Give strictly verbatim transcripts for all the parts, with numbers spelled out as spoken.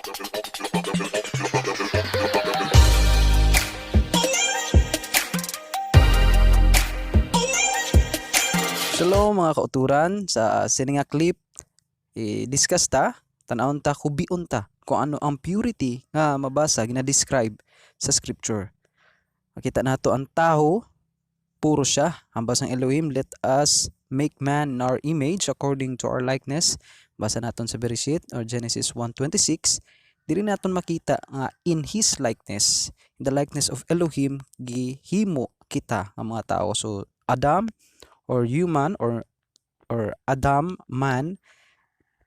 Shalom, mga kauturan. Sa sini nga clip, i-discuss ta, tan-awon ta, kubion ta kung ano ang purity nga mabasa, gina-describe sa scripture. Makita nato ang tawo, puro siya. Hambal sang Elohim, "Let us make man in our image, according to our likeness." Basa naton sa Bereshit or Genesis one twenty-six. Diri naton makita nga in his likeness, in the likeness of Elohim, gihimo kita nga mga tawo. So, Adam or human or, or Adam, man,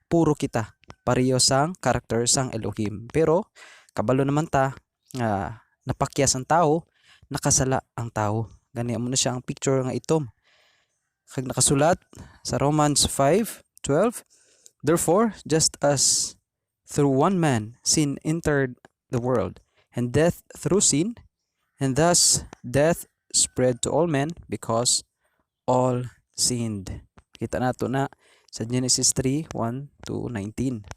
puro kita pareho sang character sang Elohim. Pero kabalo naman ta nga napakyas ang tawo, nakasala ang tawo. Gani, amo na siya ang picture nga itom. Kag nakasulat sa Romans five twelve, "Therefore, just as through one man sin entered the world, and death through sin, and thus death spread to all men, because all sinned." Kita nato na sa Genesis three one to nineteen.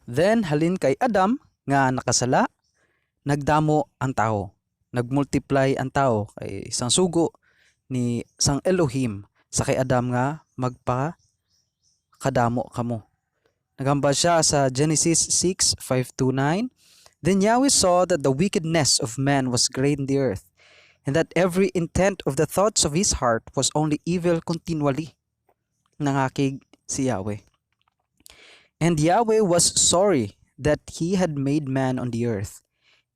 Then, halin kay Adam nga nakasala, nagdamo ang tawo. Nagmultiply ang tawo kay sang sugo ni sang Elohim sa kay Adam nga magpakadamo kamo. Naghambal siya sa Genesis six five to nine, "Then Yahweh saw that the wickedness of man was great in the earth, and that every intent of the thoughts of his heart was only evil continually." Nangakig si Yahweh. "And Yahweh was sorry that he had made man on the earth,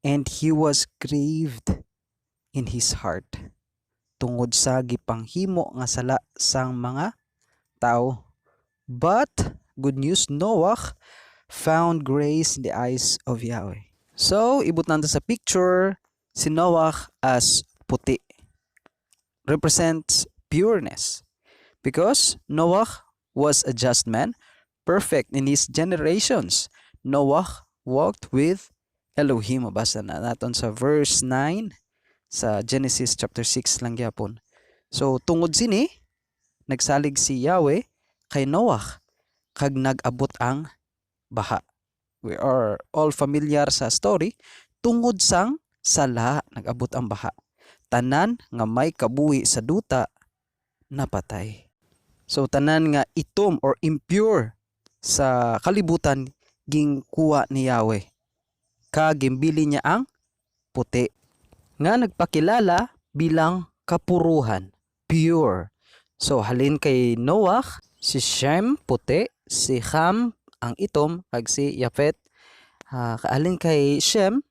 and he was grieved in his heart." Tungod sa gipanghimo nga sala sang mga tawo. But, good news, Noah found grace in the eyes of Yahweh. So, ibutang ta sa picture, si Noah as puti represents pureness. Because Noah was a just man, perfect in his generations. Noah walked with Elohim. Mabasa na naton sa verse nine sa Genesis chapter six lang gyapon. So, tungod sini, nagsalig si Yahweh kay Noah kag nag-abot ang baha. We are all familiar sa story. Tungod sang sala, nag-abot ang baha. Tanan nga may kabuhi sa duta napatay. So, tanan nga itom or impure sa kalibutan ginkuha ni Yahweh, kag ginbilin niya ang puti, nga nagpakilala bilang kapuruhan, pure. So, halin kay Noah, si Shem, puti, si Ham, ang itom, kag si Yafet. Ah, halin kay Shem,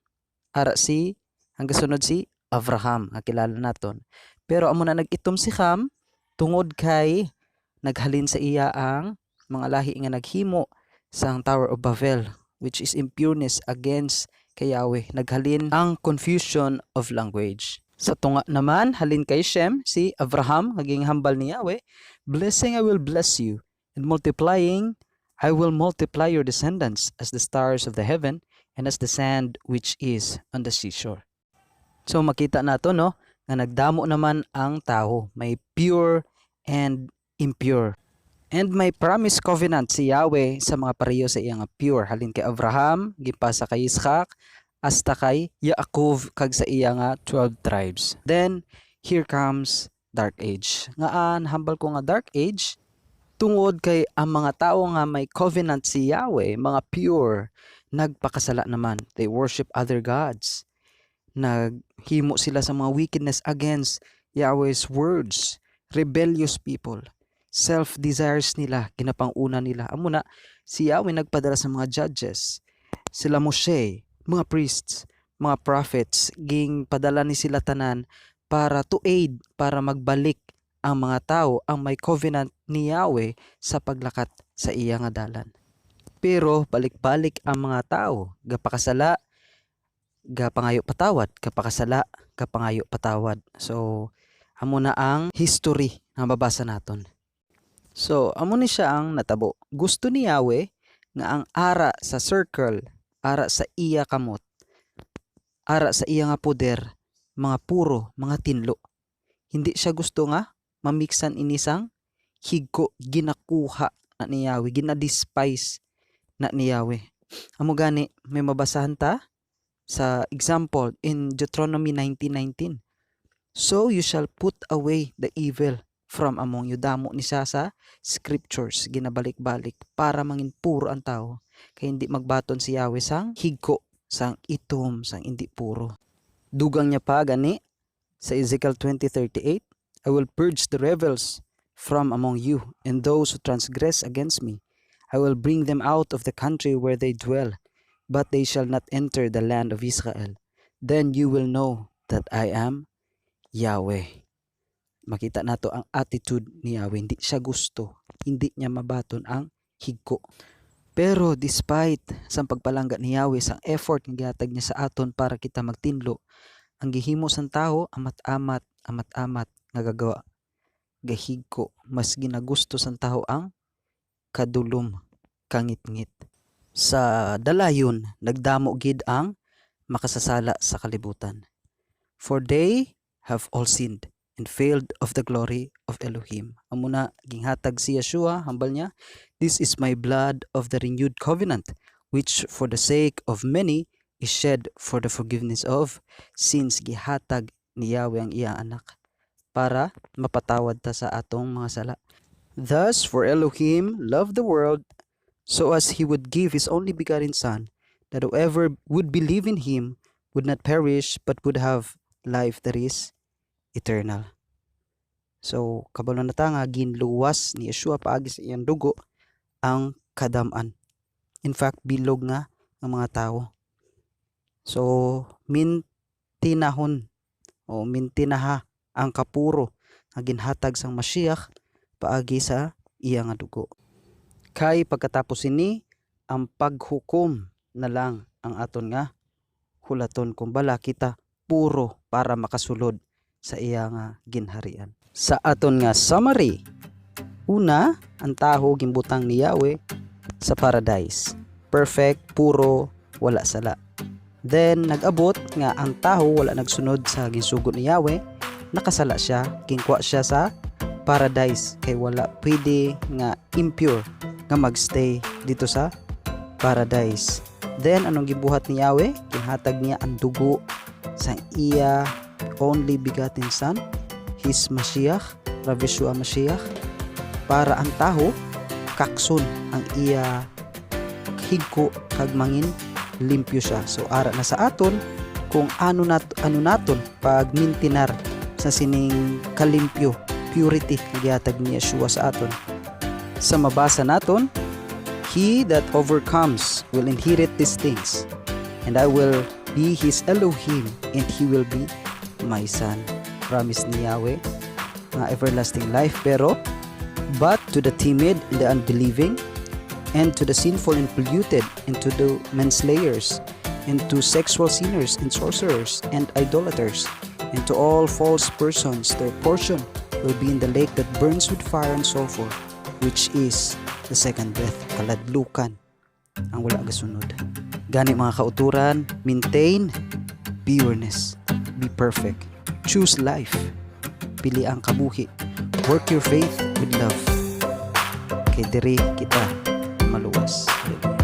ara si, ang gasunod si Abraham, nga kilala naton. Pero amo na nag-itom si Ham, tungod kay naghalin sa iya ang mga lahi nga naghimo sang Tower of Babel, which is impureness against kay Yahweh. Naghalin ang confusion of language. Sa tunga naman, halin kay Shem, si Abraham, nga ginhambal ni Yahweh, "Blessing I will bless you, and multiplying I will multiply your descendants as the stars of the heaven and as the sand which is on the seashore." So, makita nato, no, nga nagdamo naman ang tawo, may pure and impure. And may promise covenant si Yahweh sa mga pareho sa iya nga pure, halin kay Abraham, ginpasa kay Yitzhak, hasta kay Yaakov, kag sa iya nga twelve tribes. Then, here comes dark age. Ngaa nahambal ko nga dark age? Tungod kay ang mga tawo nga may covenant si Yahweh, mga pure, nagpakasala naman. They worship other gods. Naghimo sila sa mga wickedness against Yahweh's words. Rebellious people. Self-desires nila, ginapang-una nila. Amo na, si Yahweh nagpadala sa mga judges. Sila Moshe, mga priests, mga prophets, ginpadala ni sila tanan para to aid, para magbalik ang mga tawo ang may covenant ni Yahweh sa paglakat sa iya nga dalan. Pero balik-balik ang mga tawo, gapakasala, gapangayo patawad, gapakasala, gapangayo patawad. So, amo na ang history nga mabasa naton. So, amo ni siya ang natabo. Gusto ni Yahweh nga ang ara sa circle, ara sa iya kamot, ara sa iya nga poder, mga puro, mga tinlo. Hindi siya gusto nga mamiksan ini sang higko, ginakuha na ni Yahweh, ginadespise na ni Yahweh. Amo gani, may mabasahan ta sa example in Deuteronomy nineteen nineteen. "So you shall put away the evil from among you." Damo ni siya sa scriptures, ginabalik-balik para mangin puro ang tawo, kay hindi magbaton si Yahweh sang higko, sang itom, sang hindi puro. Dugang niya pa gani sa Ezekiel twenty thirty-eight, "I will purge the rebels from among you, and those who transgress against me. I will bring them out of the country where they dwell, but they shall not enter the land of Israel. Then you will know that I am Yahweh." Makita nato ang attitude ni Yahweh. Hindi siya gusto, hindi niya mabaton ang higko. Pero despite sang pagpalangga ni Yahweh, sang effort nga gihatag niya sa aton para kita magtinlo, ang gihimo sang tawo amat-amat, amat-amat nga gagawa, gahigko. Mas ginagusto sang tawo ang kadulom, kangitngit. Sa dalayon, nagdamo gid ang makasasala sa kalibutan. "For they have all sinned and failed of the glory of Elohim." Amo na, ginghatag si Yeshua, hambal niya, "This is my blood of the renewed covenant, which for the sake of many is shed for the forgiveness of sins." Gihatag ni Yahweh ang iya anak para mapatawad ta sa atong mga sala. "Thus, for Elohim loved the world, so as he would give his only begotten Son, that whoever would believe in him would not perish, but would have life that is eternal." So, kabalo na ta nga ginluwas ni Yeshua paagi sa iyang dugo ang kadam-an. In fact, bilog nga ang mga tawo. So, mintinahon o mintinaha ang kapuro nga ginhatag sang Mashiach paagi sa iya nga dugo. Kay pagkatapos sini, ang paghukom na lang ang aton nga hulaton kung bala kita puro para makasulod sa iya nga ginharian. Sa aton nga summary, una, ang tawo ginbutang ni Yahweh sa paradise. Perfect, puro, wala sala. Then, nag-abot nga ang tawo wala nagsunod sa ginsugo ni Yahweh, nakasala siya, ginkwa siya sa paradise, kay wala pwede nga impure nga magstay dito sa paradise. Then, anong gibuhat ni Yahweh? Ginhatag niya ang dugo sa iya only begotten Son, his Mashiach, Rav Yeshua Mashiach, para ang tawo kakson ang iya higko kag mangin limpyo siya. So, ara na sa aton kung ano nat-, ano naton pagmintinar sa sining kalimpyo, purity, nga gihatag ni Yeshua sa aton. Sa mabasa naton, "He that overcomes will inherit these things, and I will be his Elohim, and he will be my son." Promise ni Yahweh nga everlasting life, pero, "But to the timid and the unbelieving, and to the sinful and polluted, and to the manslayers, and to sexual sinners and sorcerers and idolaters, and to all false persons, their portion will be in the lake that burns with fire and sulfur, which is the second death." Kaladlukan ang wala gasunod. Gani, mga kauturan, maintain pureness. Be perfect. Choose life. Pili ang kabuhi. Work your faith with love. Kay diri kita maluwas. Hallelujah.